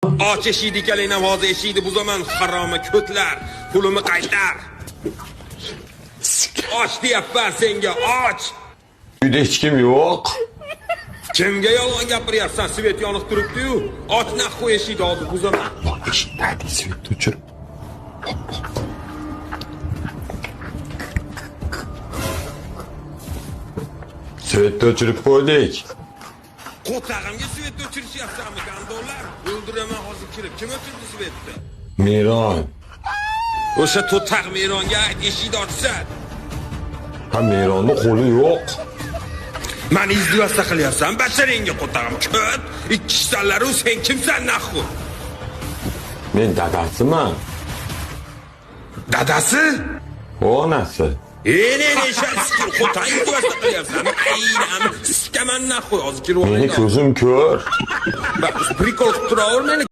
Och eshikni ikkalangdan hozir eshikni buzaman, haromi ko'tlar. Pulimni qaytar. Och deyapman senga, och. Uyda hech kim yo'q. Kimga yolg'on gapiryapsan? Свет yonib turibdi-yu. Och нахуй eshikni hozir buzaman. Eshitadi, свет ni o'chir. Свет ni o'chirib qo'ydik. Qo'tag'imga свет ni o'chirishyapsanmi, гандон lar? O'ldiraman hozir kirib. Kim o'chirdi свет ni? Meron. O'sha to'taq Meronga ayt, eshikni ochsa. Ha, Meronni qo'li yo'q. Mani издеваться qilyapsan, basharangga qo'tag'im. Ko't, ikki sen kimsan нахуй? Men dadasiman. Dadasi? Onasi. E, ne sikir, qo'tang издеваться qilyapsan. Aynan, sikaman нахуй, hozir kirib Meni ko'zim ko'r. Прикол qilib turaver meni.